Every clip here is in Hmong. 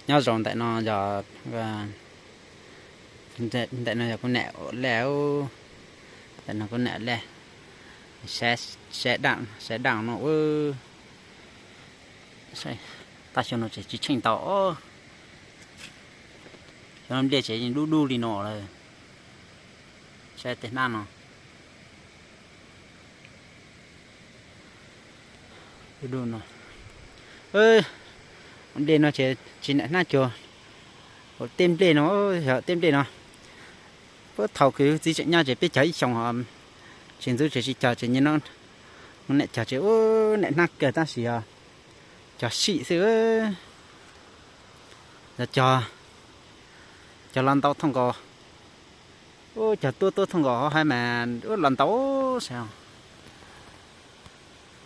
Nyob zoo ntawm no yog, ntawm no yog kuv niam ua lej, ntawm no kuv niam ua lej, saib daj no. Tab xyoo no ces tsis tsheej ntau, xyoo no nplej ces yeej dub dub li no lawm. Saib tej hnab no. Dub dub no. Nplej no ces tsis nam hnab cuag tej nplej no, yog tej nplej no. Puag thaum kuv txiv tseem nyob ces peb cog ib xyoos, tsis ntxub ces tsis cog ces niam cog ces ua nam hnab kawg tab sis yog cog sim xwb. Yog cog, cog los ntau thooj nkaus, ua cog tuab tuab thooj nkaus hauv hais mas ua los ntau saib.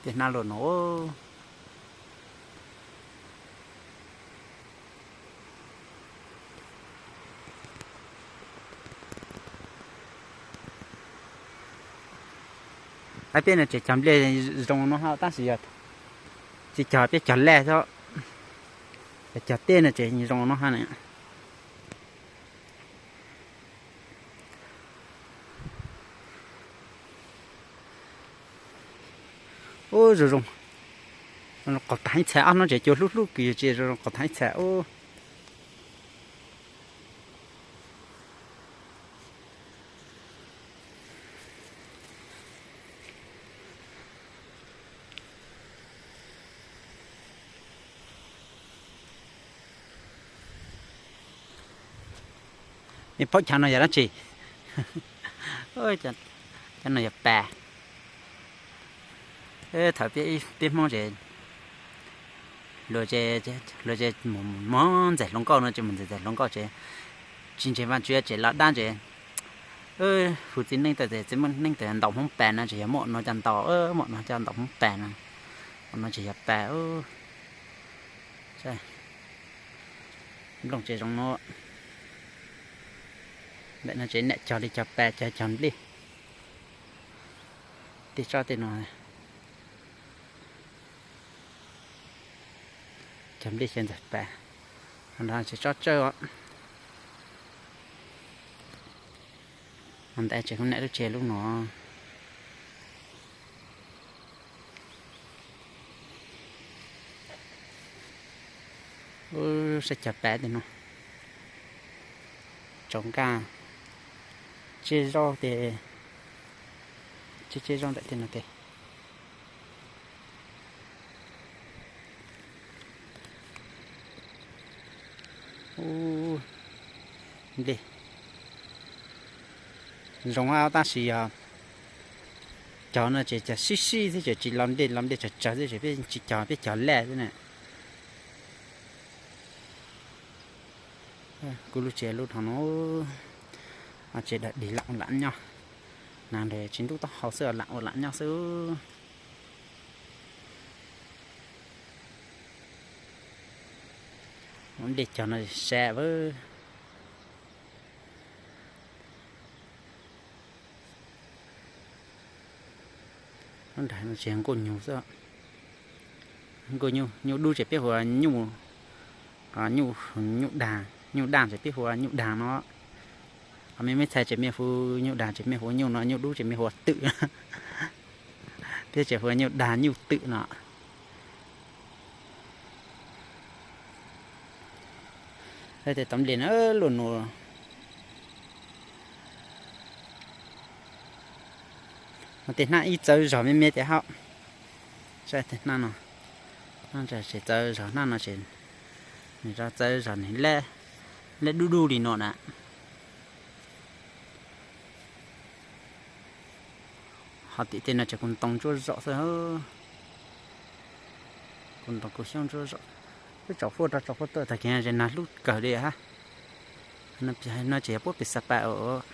Tej hnab luaj no. Peb no ces cog nplej zoo no hab tab sis yog tsis cog peb cog lej xwb, cog tej no ces zoo no hab na. Ub, zoo zoo, qaug tag ib txhais, ob hnub ces cua hlub hlub kws yog tsis zoo zoo qaug tag ib txhais ub. Phaub chav no yog dab tsi? Cov no yog pas. Thaum peb Hmoob ces luag ces mus mus ntxais hluas nkauj no ces mus ntxais ntxais hluas nkauj ces tsis ntseeg Vaajtswv ces los dab ces hu txiv neej tawm ces txiv neej tawm ntaus Hmoob pas no ces yog muaj no coj ntaus, muaj no coj ntaus Hmoob pas no, muaj no ces yog pas. Nplooj tsev zoo no, ntawm no ces niam cog li cog pas cog cog nplej. Tej tsob tej no cog nplej xyaw ntxawm pas, no ces tsob tsawb os. Ntawm tsev kuv niam lub tsev lub no. Saib cog pas tej no, tsaus nkaj, tseb zaub tes, tseb tseb zaub ntawm tej no tes. Ub, nplej zoo tab sis yog cog no ces cog sib sib xwb ces tsis los nplej, los nplej tsawg tsawg xwb ces peb tsis cog, peb cog lej xwb na. Kuv lub tsev lub no no, tsev dawm dig lam ua lam nyob, nag nrog tsis ntub taub hau xwb lam ua lam nyob xwb. Nplej cog no sab a. Lub nram no tsis yog nkauj nyuj xwb. Nkauj nyuj, nyuj dub ces peb hu ua nyuj, nyuj, nyuj dag, nyuj daj ces peb hu ua nyuj dag no. Ho me me txhais ces me hu nyuj dag ces me hu ua nyuj no, nyuj dub ces me hu ua twm. Peb ces hu ua nyuj dag nyuj twm no. Tej tau nplej na luaj nus. Tej hnab ib txawv zog me me tes hauj. Saib tej hnab no, tsev txawv zog hnab no ces nws txawv zog nws leb, leb dub dub li no na. Ho tim tej no ces kuv ntoo ntsuab zom xwb. Kuv ntoo kuv xyoob ntsuab zom. Wb tsaus fuab rau tsaus fuab tuaj tag kis no ces nag hlub kawg li hab. No ces yog puab pem Xa Pas os.